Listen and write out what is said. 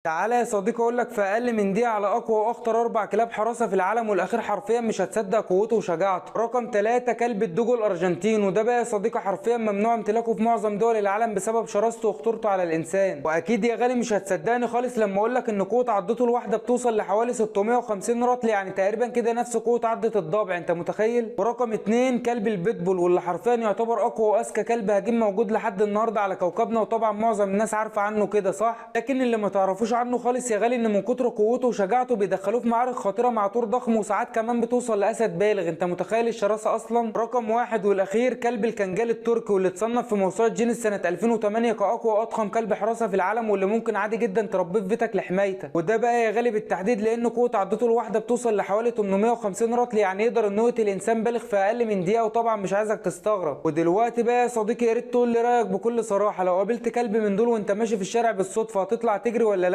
تعالى يا صديقي اقول لك في اقل من دقيقة على اقوى واخطر 4 كلاب حراسة في العالم، والاخير حرفيا مش هتصدق قوته وشجاعته. رقم 3 كلب الدوجو الارجنتين، وده بقى يا صديقي حرفيا ممنوع امتلاكه في معظم دول العالم بسبب شراسته وخطورته على الانسان. واكيد يا غالي مش هتصدقني خالص لما اقول لك ان قوة عضته الواحدة بتوصل لحوالي 650 رطل، يعني تقريبا كده نفس قوة عضه الضبع، انت متخيل؟ ورقم 2 كلب البيتبول، واللي حرفيا يعتبر اقوى واذكى كلب هجين موجود لحد النهارده على كوكبنا، وطبعا معظم الناس عارفه عنه كده صح، لكن اللي ما تعرفوش عنه خالص يا غالي ان من كتر قوته وشجاعته بيدخلوه في معارك خطيرة مع طور ضخم، وساعات كمان بتوصل لاسد بالغ، انت متخيل الشراسه اصلا؟ رقم 1 والاخير كلب الكنجال التركي، واللي اتصنف في موسوعة جينيس سنة 2008 كاقوى واضخم كلب حراسة في العالم، واللي ممكن عادي جدا تربيه في بيتك لحمايتك. وده بقى يا غالي بالتحديد لان قوة عضته الواحدة بتوصل لحوالي 850 رطل، يعني يقدر انه يقتل انسان بالغ في اقل من دقيقة، وطبعا مش عايزك تستغرب. ودلوقتي بقى يا صديقي يا ريت تقول لي رايك بكل صراحة، لو قابلت كلب من دول وانت ماشي في الشارع بالصدفة هتطلع تجري ولا لا؟